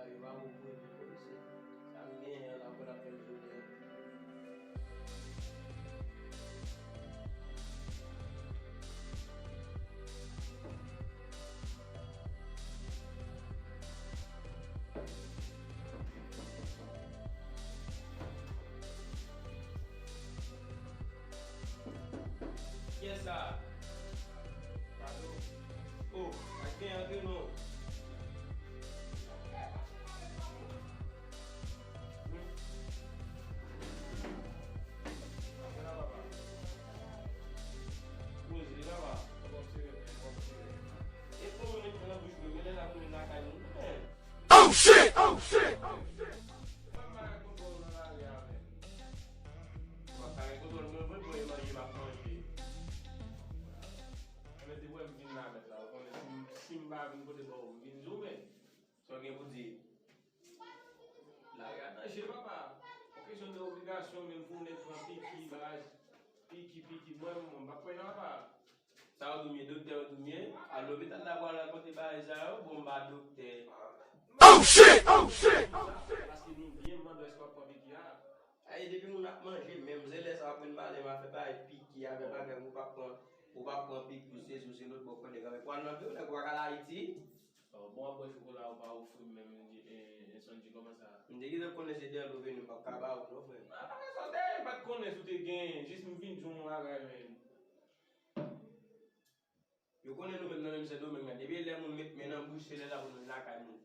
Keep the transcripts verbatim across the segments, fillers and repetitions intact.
Yo pa konprann yo, mesye. Sa m genyen an la, pou n ap fè l jounen an. Kiyès sa? Pardon. Oh, pa gen antre non. Hmm. Antre la, papa. Poze, papa. Papa, sere, papa, sere. E pou moun met nan bouch mwen, men lè sa pou vin lakay moun. Oh shit! Oh shit! Oh shit! Mwen pa konn nan lari a, men. Mwen pa gen kontwòl mwen, mwen, mwen manje, m ap manje. Mwen te wè m vin la, mèt la, ou konnen si m, si m pa vin kote ba w, m vin di w, men. Sa w gen pou di? Lari a danje, papa. Yon kesyon de obligasyon, menm pou nèg pran piki, bagay, piki, piki, mwen, mwen, m pa kwè nan, papa. Sa yo di m ye, doktè yo di m ye. Al lopital la pou al rankontre bagay sa yo, bon, m pa doktè. Oh shit! Oh shit! Paske nou byen mande èske w ap pran piki a. Ay, depi moun ap manje, menm se lè sa w ap vin pale m afè bagay piki, afè bagay, ou pa pran, ou pa pran piki, ou sesi, ou se lòt bò, konnen kanpe. Pou al nan peyi w, nèg ou pa ka al Ayiti. Oh, bon, w ap bwè chokola, ou pa ofri m menm, eh, eh, Sanji, kòman sa? M te gentan konnen se dèyè l ou vini, m p ap ka ba ou non, frè. A, pa ka sa w dèyè, m pa t konnen si w te genyen, jis m vin di w yon bagay, men. Yo konnen nou menm nan menm Sendomeng nan. Depi lè moun met men nan bouch, se lè sa pou nou lakay moun.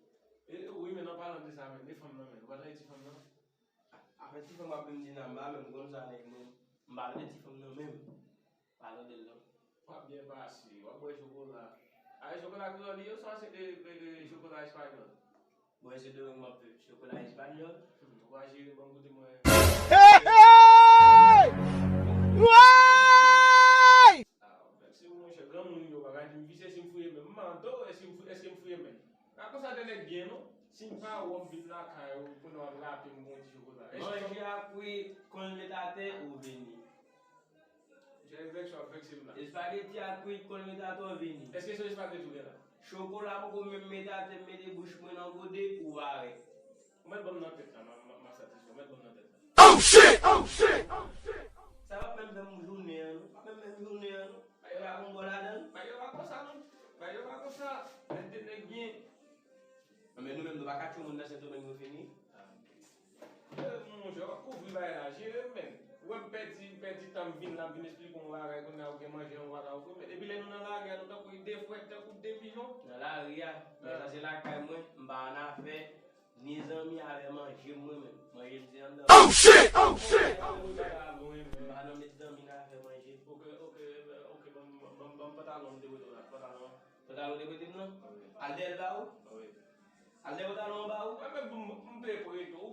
E, wi, men an palan de sa menm, e fanm nan menm. Ou pa tande ti fanm nan? A, afè ti fanm w ap vin di nan ba, men m konn sa nèg menm. M pa tande ti fanm nan menm. Pa tande l non. W ap byen pase, w ap bwè chokola. A, e chokola kreyòl li ye, oswa se de, de, de chokola espanyòl? Bon, e se de menm m ap viv. Chokola espanyòl. Hmm, ou pa jere ban m goute mwen. Hey, hey! Woy! Ah, mèsi, monchè, granmoun yo, pa ka di m visye si m fouye men. M mande w, èske m fou-, èske m fouye men? Pa konsa de nèg byen, non. Si m pa wè w, m vin lakay ou, kounye a w ap rape m pou yon ti chokola. Èske manje a kwit, konn l met atè, ou vini. Jè vèks w ap vèkse m la. Espageti a kwit, konn met atè, ou vini. Èske se espageti ou gen la? Chokola poko menm met atè, m mete bouch mwen nan gode, ou pare. Ou mèt ban m nan tèt la, m a, m a, m a satisfè. Ou mèt ban m nan tèt la. Oh shit! Oh shit! Oh shit! Sa p ap menm fè m jounen an, non. Pa menm fè m jounen an, non. Bagay yo pa gon bò ladan l. Bagay yo pa konsa, non. Bagay yo pa konsa. Lè de nèg byen. Men nou menm, nou pa ka tchwe moun nan Sendomeng, nou fini. Ah, ok. Eh, monchè, w ap kouvri bagay la, jere m, men. Ou wè m pèdi, m pèdi tan, m vin la, m vin esplike w yon bagay, kounye a ou gen manje, yon bagay, ou men. Epi lè nou nan lari a, nou tankou de frè, tankou de pijon. Nan lari a, men sa se lakay mwen, m pa annafè ni zanmi avè manje m mwen menm. Manje m se anndan. Oh shit! Oh shit! Oh shit! M pa nan met zanmi nan afè manje. Ok, ok, ok, ban m, ban m, ban m pantalon m te wete w la, pantalon an. Pantalon w te wete m nan? Wi. Al dèyè l ba ou? Wi. Al dèyè pantalon an ba ou? Mwen menm, m, m te pran tou.